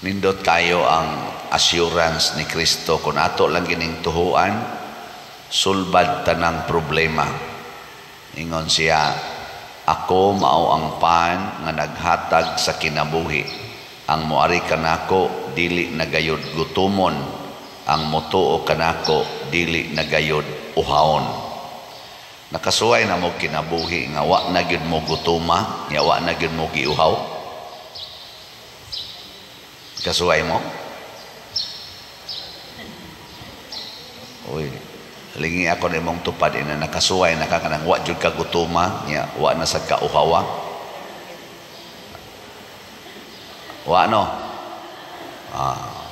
Nindot kayo ang assurance ni Kristo kung ato lang gining tuhuan, sulbad tanang problema. Ingon siya, "Ako mao ang pan nga naghatag sa kinabuhi. Ang moari kanako dili na gayud gutumon, ang motuo kanako dili na gayud uhawon." Nakasuway na mo kinabuhi nga wa na gyud mo gutuma, nga wa na gyud mo giuhaw? Kasuway mo? Uy, lingi ako na imong tupad ina, nakasuway na ka kanang wa jud ka gutuma, nya wa na sad ka uhawa? Wa no?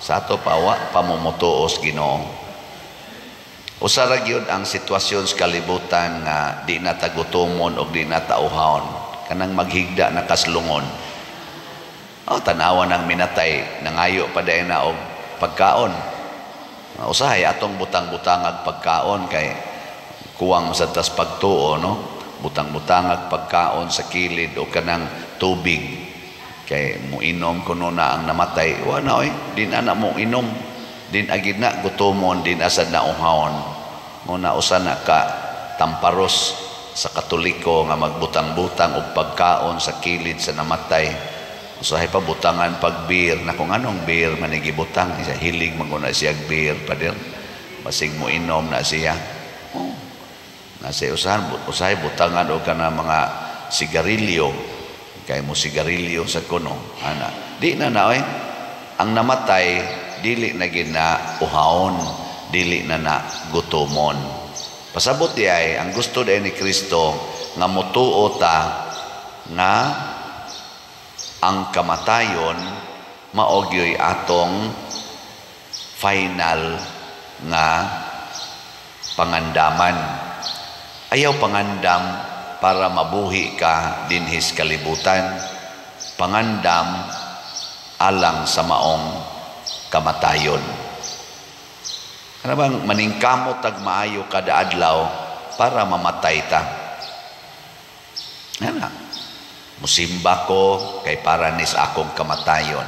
Sa ato pa wa pa mo motuos Ginoo. Usa ra gyud ang sitwasyon sa kalibutan nga di na ta gutomon og di na ta uhawon, kanang maghigda na kaslungon. Oh, tanawa ng minatay, nangayo pa dayon na og pagkaon. Usahay atong butang-butangag pagkaon kay kuwang sa tas pagtuo, no? Butang-butangag pagkaon sa kilid o kanang tubig kay muinom kuno na ang namatay. Wa na oy, di na na mo inom. Din agid na gutomon, din asad na uhawon. Muna usa na ka tamparos sa Katoliko nga magbutang-butang og pagkaon sa kilid sa namatay. Usahay pa butangan pag beer na kung anong beer man gibutang, isa hilig man na siya beer pader, basig mo inom na siya. Oh. Nasa usahan usahay butangan og kana mga sigarilyo kay mo sigarilyo sa kuno ana. Di na na oy, ang namatay dili na gid na uhawon, dili na na gutomon. Pasabot di ay ang gusto di ni Kristo nga motuo ta nga ang kamatayon mao gyoy atong final nga pangandaman. Ayaw pangandam para mabuhi ka dinhis kalibutan, pangandam alang sa maong kamatayon. Ano bang maningkamot tag maayo kada adlaw para mamatay ta? Ano? Musimba ko kay para nis akong kamatayon.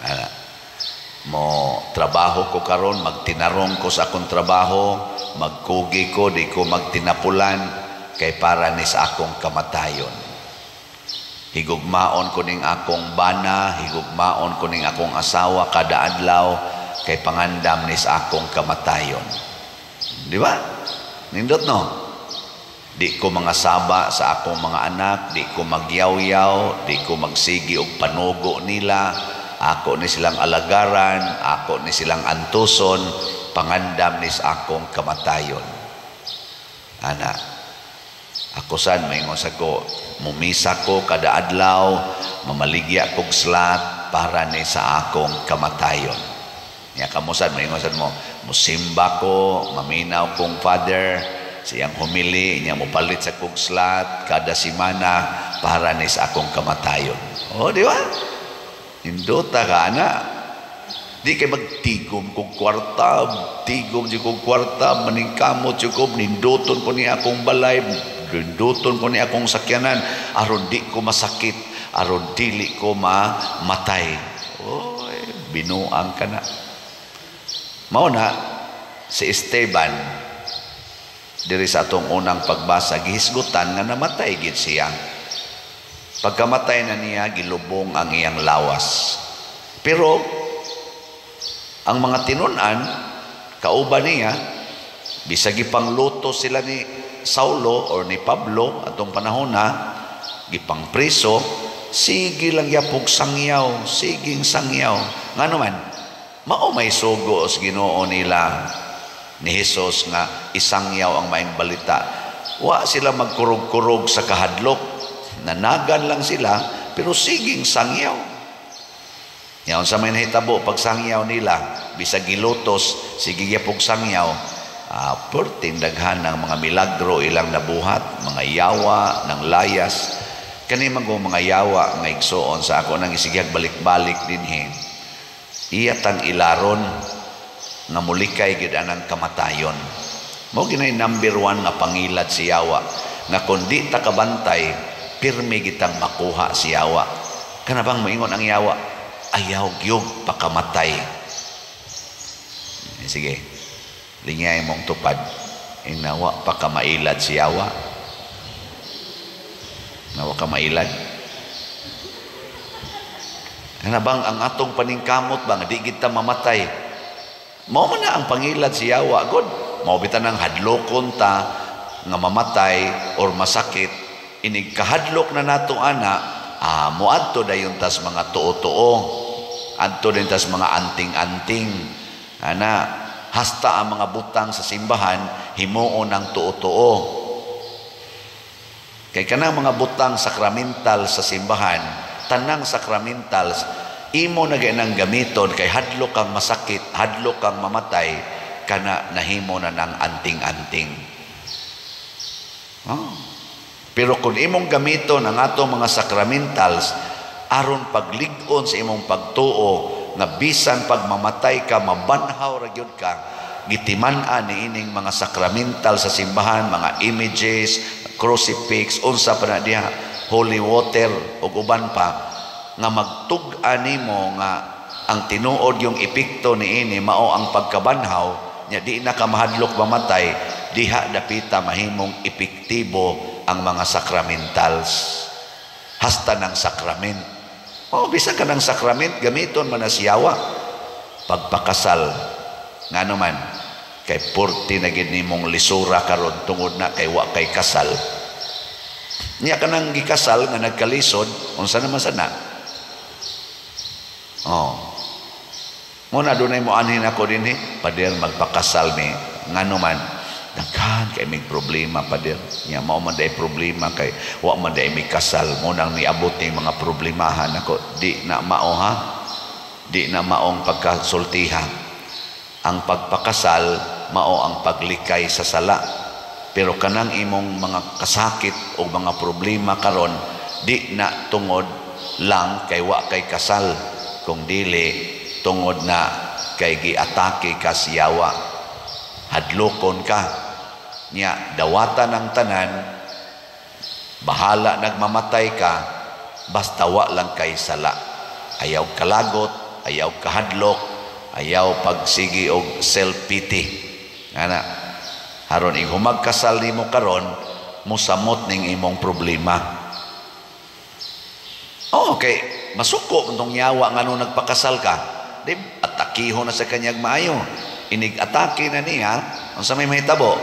Ano? Mo trabaho ko karon, magtinarong ko sa akong trabaho, magkugi ko, di ko magtinapulan kay para nis akong kamatayon. Higugmaon ko ning akong bana, higugmaon ko ning akong asawa kada adlaw kay pangandam nis akong kamatayon. Di ba? Nindot no? Di ko mga saba sa akong mga anak, di ko magyawyaw, di ko magsigi og panugo nila, ako ni silang alagaran, ako ni silang antuson, pangandam ni sa akong kamatayon. Ana, ako san, maingon sa ko, mumisa ko kada adlaw, mamaligya kog slat para ni sa akong kamatayon. Nya kamo sad, maingon sad mo, musimba ko, maminaw kong father, siyang humili, niya mopalit sa kog slat kada simana para ni sa akong kamatayon. O, di ba? Indota ka, ana. Di kay magtigom kog kwarta, tigom di kog kwarta, maningkamot jud ko, ninduton ko ni akong balay, ninduton ko ni akong sakyanan, aron di ko masakit, aron dili ko mamatay. Oy, binuang ka na. Mao na si Esteban diri sa atong unang pagbasa, gihisgutan nga namatay gid siya. Pagkamatay na niya, gilubong ang iyang lawas. Pero ang mga tinun-an kauban niya, bisag gipangluto sila ni Saulo or ni Pablo atong panahon na gipangpriso, sige lang yapog sangyaw, siging sangyaw. Ngano man, mao may sugo sa Ginoo nila ni Hesus nga isangyaw ang maayong balita. Wa sila magkurog-kurog sa kahadlok, nanagan lang sila pero siging sangyaw. Yaon sa may nahitabo pag sangyaw nila, bisag gilutos, sige gyapog sangyaw, perting daghan ng mga milagro ilang nabuhat, mga yawa ng layas. Kani man mga yawa nga igsuon sa ako nang isigag balik-balik dinhi. Iya tang ilaron nga mulikay gid anang kamatayon. Mao ginay number 1 nga pangilad si yawa nga kun di ta kabantay, pirmi gitang makuha si yawa. Kana bang moingon ang yawa? Ayaw gyud pakamatay. Sige, lingay mong tupad. Inawa pa ka mailad siyawa. Nawa ka mailad. Kana bang ang atong paningkamot ba nga di kita mamatay? Mao man na ang pangilad siyawa god. Mao bitan ang hadlokon ta nga mamatay or masakit, inig kahadlok na nato ana, moadto dayon tas mga tuo-tuo, adto din tas mga anting-anting. Ana, hasta ang mga butang sa simbahan himuon ang tuo-tuo. Kay kanang mga butang sakramental sa simbahan, tanang sakramentals imo na nang gamiton kay hadlok kang masakit, hadlok kang mamatay, kana nahimo na ng anting-anting. Oh. Pero kung imong gamiton ang atong mga sakramentals aron paglig-on sa imong pagtuo nga bisan pag mamatay ka mabanhaw ra gyud ka, gitiman-an niining mga sakramental sa simbahan, mga images, crucifix, unsa pa na diha, holy water ug uban pa, nga magtug-an nimo nga ang tinuod yung epekto niini mao ang pagkabanhaw nya, di na ka mahadlok mamatay, diha dapita mahimong epektibo ang mga sakramentals. Hasta ng sakrament. O bisan ka ng sakrament gamiton man na siyawa pagpakasal. Ngano man kay purti na gid nimong lisura karon tungod na kay wa kay kasal. Nya kanang gikasal nga nagkalisod, unsa naman sana? Oh. Muna dunay mo anhin ako dinhi, pader magpakasal mi. Ngano man daghan kay may problema, pader. Nya mao man day problema kay wa man day mi kasal, mo nang niabot ning mga problemahan ako. Di na mao ha. Di na maong pagkasultiha. Ang pagpakasal mao ang paglikay sa sala. Pero kanang imong mga kasakit o mga problema karon di na tungod lang kay wa kay kasal, kung dili tungod na kay giatake ka siyawa, hadlokon ka nya, dawatan ang tanan, bahala nagmamatay ka, basta wa lang kay sala. Ayaw kalagot, ayaw kahadlok, ayaw pagsigi og self pity. Ana, haron ihumagkasal nimo karon, musamot ning imong problema. Oh, okay, masuko tong yawa ngano nagpakasal ka. Di atakiho na sa kanyang maayo. Inig atake na niya, unsa may mahitabo?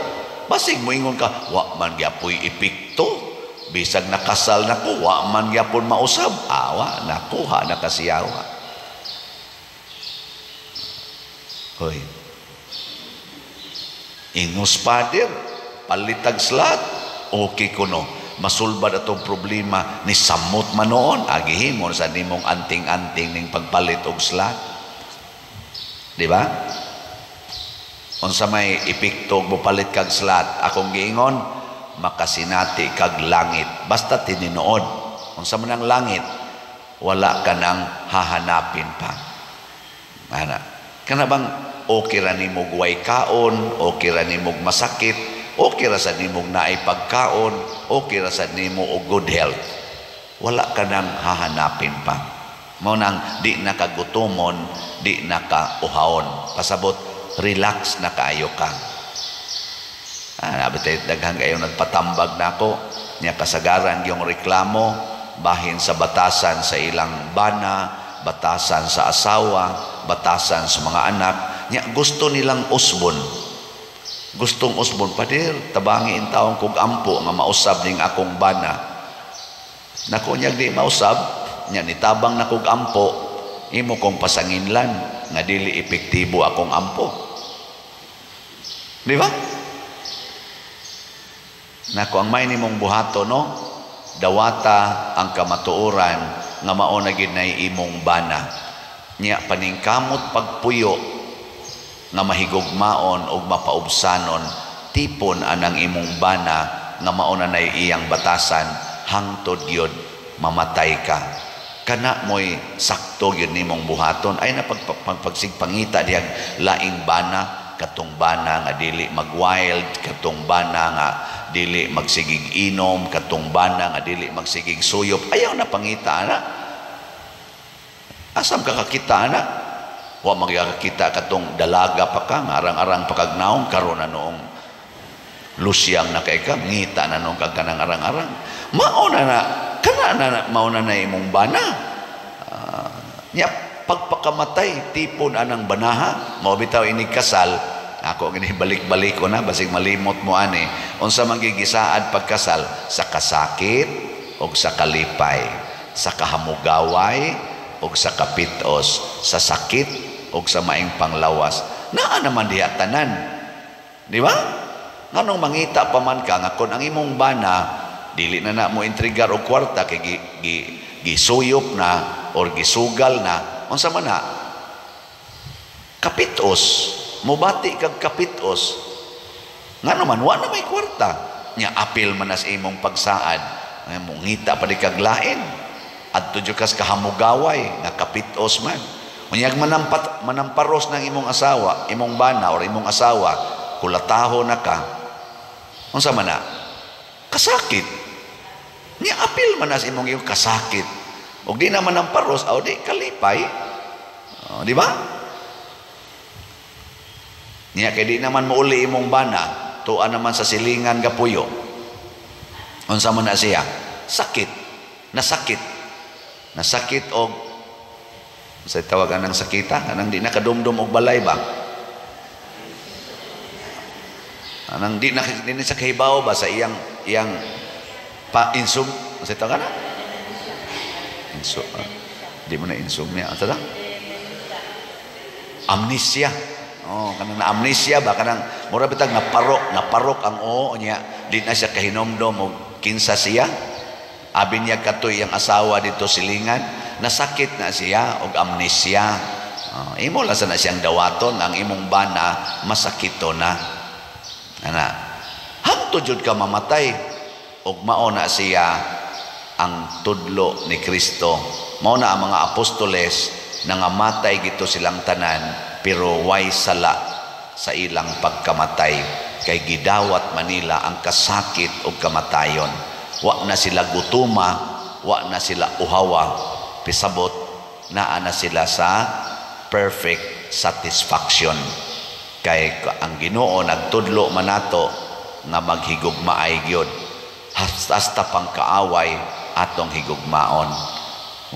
Basig moingon ka, wa man gyapoy epekto. Bisag nakasal na ko, wa man gyapon mausab. Awa, nakuha na kasiyawa. Hoy. Ingos pader, palitag slat, okay kuno. Masulbad atong problema ni samot man noon, agihimon sa nimong anting-anting ning pagpalit og slat. Di ba? Unsa may epekto og mopalit kag slat? Akong giingon, makasinati kag langit. Basta tininood. Unsa man ang langit, wala ka nang hahanapin pa. Ana, kana bang okay ra nimo way kaon, okay ra nimo masakit, okay ra sad nimog naay pagkaon, okay ra sad nimo og good health. Wala ka nang hahanapin pa. Mao nang di na ka gutomon, di na ka uhawon. Pasabot, relax na kaayo ka. Nabitay daghan kayo nagpatambag nako nya kasagaran yung reklamo bahin sa batasan sa ilang bana, batasan sa asawa, batasan sa mga anak. Nya gusto nilang usbon. Gustong usbon, pader, tabangi in taong kog ampo nga mausab ning akong bana. Nako nya di mausab, nya nitabang na kog ampo, imo kong pasanginlan nga dili epektibo akong ampo. Di ba? Nako ang may nimong buhato no, dawata ang kamatuoran nga mao na gid nay imong bana. Nya paningkamot pagpuyo nga mahigugmaon og mapaubsanon, tipon anang imong bana nga mao na nay iyang batasan hangtod gyud mamatay ka. Kana mo'y sakto gyud nimong buhaton. Ay na pagsigpangita diyang laing bana, katong bana nga dili mag-wild, katong bana nga dili magsigig inom, katong bana nga dili magsigig suyop. Ayaw na pangita na. Asam ka kakita ana? Wa magkakita katong dalaga pa ka, arang-arang pa kag naong, karon na noong lusyang na kay ka, ngita na noong kag kanang arang-arang. Mao na na, kana na, mao na na imong bana. Nya, pagpakamatay, tipon anang banaha, mao bitaw inig kasal, ako gini balik-balik ko na, basig malimot mo ani, unsa man gigisaad pagkasal, sa kasakit o sa kalipay, sa kahamugaway o sa kapitos, sa sakit o sa maing panglawas. Naa naman diha tanan. Di ba? Nganong mangita pa man ka nga kon ang imong bana dili na na mo intrigar og kwarta kay gisuyop na or gisugal na, unsa man na? Kapitos, mobati kag kapitos. Ngano man wa na may kwarta? Nya apil man na sa imong pagsaad, mongita pa di kag lain. Adto jud kas kahamugaway nga kapitos man. Unyag manamparos ng imong asawa, imong bana or imong asawa, kulataho na ka. Unsa man na? Kasakit. Nya apil man na sa imong iyong kasakit. Og di na manamparos, aw di kalipay. O, di ba? Nya kay di naman mouli imong bana, tuan naman sa silingan gapuyo. Unsa man na siya? Sakit. Nasakit. Nasakit og sa tawag anang sakita, anang di nakadumdum og balay ba? Anang di na di sa kahibaw ba sa iyang iyang pa insum, sa tawag ana? Insum. Di mo na insomnia. Ano ta? Amnesia. Oh, kanang na amnesia ba, kanang mura bitag naparok ang oo niya, di na siya kahinomdom og kinsa siya. Abi niya katoy ang asawa dito silingan, nasakit na siya og amnesia. Oh, imo lang sa na siyang dawaton ang imong bana masakito na. Ana, hangtod jud ka mamatay og mao na siya ang tudlo ni Kristo. Mao na ang mga apostoles nangamatay gito silang tanan, pero way sala sa ilang pagkamatay kay gidawat manila ang kasakit og kamatayon. Wa na sila gutuma, wa na sila uhawa, pisabot naa na sila sa perfect satisfaction. Kay ang Ginoo nagtudlo man nato nga maghigugmaay gyud hasta pang kaaway atong higugmaon.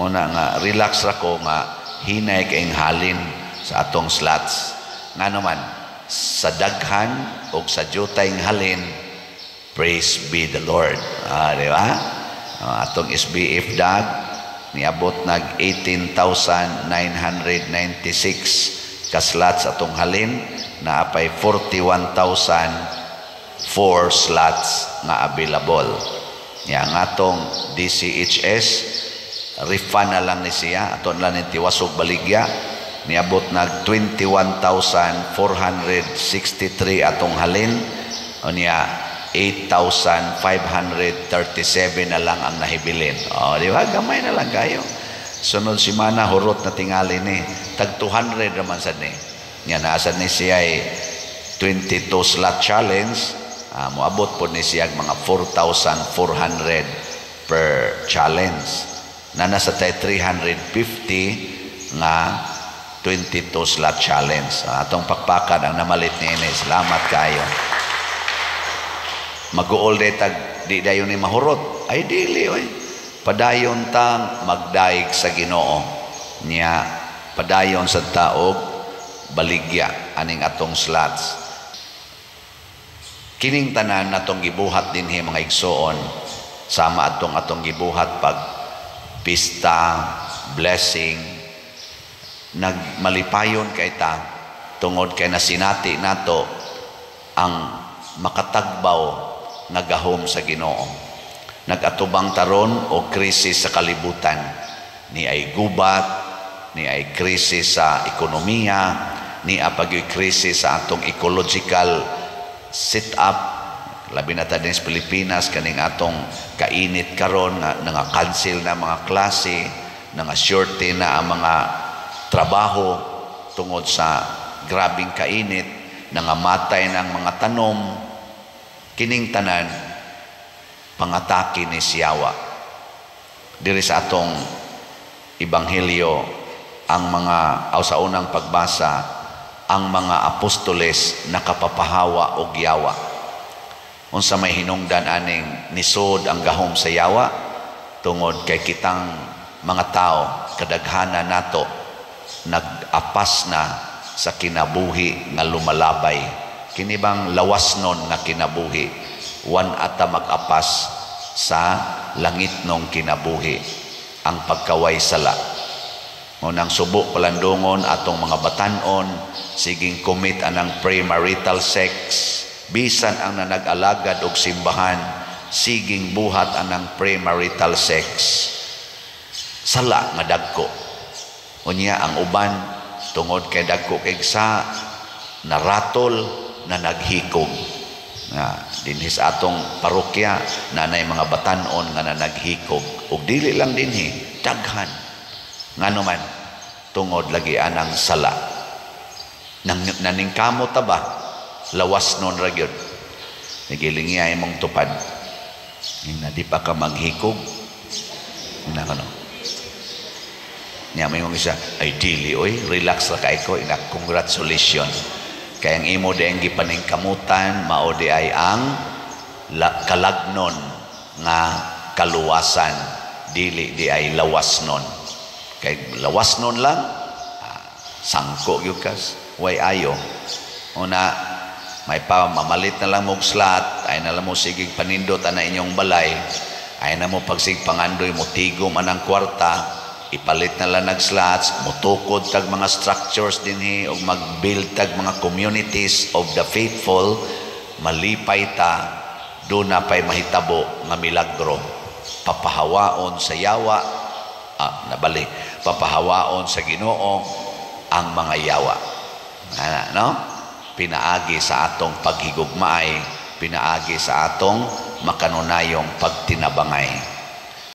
Muna nga relax ra ko nga hinay kaing halin sa atong slots. Ngano man sa daghan og sa jutay halin, praise be the Lord. Di ba? Atong SBF dag niabot nag 18,996 ka slots atong halin, naapay 41,004 slots nga available. Ya ang atong DCHS refund na lang ni siya, aton lang ni tiwasog baligya, niabot nag 21,463 atong halin, unya 8,537 na lang ang nahibilin. O, di ba? Gamay na lang kayo. Sunod simana hurot na tingali ni tag 200 naman sad ni. Nya naa sad ni siya ay 22 slot challenge, moabot pod ni siya mga 4,400 per challenge. Na nasa tay 350 nga 22 slot challenge. Atong pakpakan ang namalit ni ini. Salamat kayo. Mag-uol day tag di dayon ni mahurot. Ay dili oy. Padayon tang magdaig sa Ginoo. Nya padayon sa taog baligya aning atong slots. Kining tanan natong gibuhat dinhi mga igsoon, sama atong atong gibuhat pag pista, blessing, nagmalipayon kay ta tungod kay nasinati nato ang makatagbaw nga gahom sa Ginoo. Nagatubang taron o krisis sa kalibutan, ni ay gubat, ni ay krisis sa ekonomiya, ni apagyoy krisis sa atong ecological set-up, labi na ta din sa Pilipinas kaning atong kainit karon nga nanga-cancel na mga klase, nanga-shorte na ang mga trabaho tungod sa grabing kainit, nangamatay na ang mga tanom. Kining tanan pangatake ni siyawa. Diri sa atong ebanghelyo Ang mga aw sa unang pagbasa, ang mga apostoles nakapapahawa og yawa. Unsa may hinungdan aning nisod ang gahom sa yawa? Tungod kay kitang mga tao, kadaghanan nato nag-apas na sa kinabuhi nga lumalabay. Kini bang lawas nun nga kinabuhi, wan ata mag-apas sa langit nong kinabuhi, ang pagkaway sala. Mo nang subo palandungon atong mga batanon, siging commit anang premarital sex, bisan ang nanag-alagad og simbahan, siging buhat anang premarital sex. Sala nga dagko. Unya ang uban, tungod kay dagko kay sa naratol na naghikog nga dinhi sa atong parokya, nanay mga batanon nga nanaghikog, ug dili lang dinhi, daghan. Ngano man? Tungod lagi anang sala. Nang naningkamot ta ba, lawas nun ra gyud. Nagilingi imong tupad na di pa ka maghikog na kano niya. May isa ay dili oy, relax ra kay ko. Ina, congratulations, kay ang imo di ang gipaningkamutan mao di ay ang kalagnon nga kaluwasan, dili di ay lawas nun. Kay lawas nun lang, sangko gyud kas way ayo. Una may pa mamalit na lang mo slot, ay na lang mo sigig panindot ana inyong balay, ay na mo pagsig pangandoy mo tigom anang kwarta, ipalit na lang nag slots, mutukod tag mga structures dinhi og mag-build tag mga communities of the faithful, malipay ta. Do na pay mahitabo nga milagro, papahawaon sa yawa, nabali, papahawaon sa Ginoo ang mga yawa. Ana, no? Pinaagi sa atong paghigugmaay, pinaagi sa atong makanunayong pagtinabangay.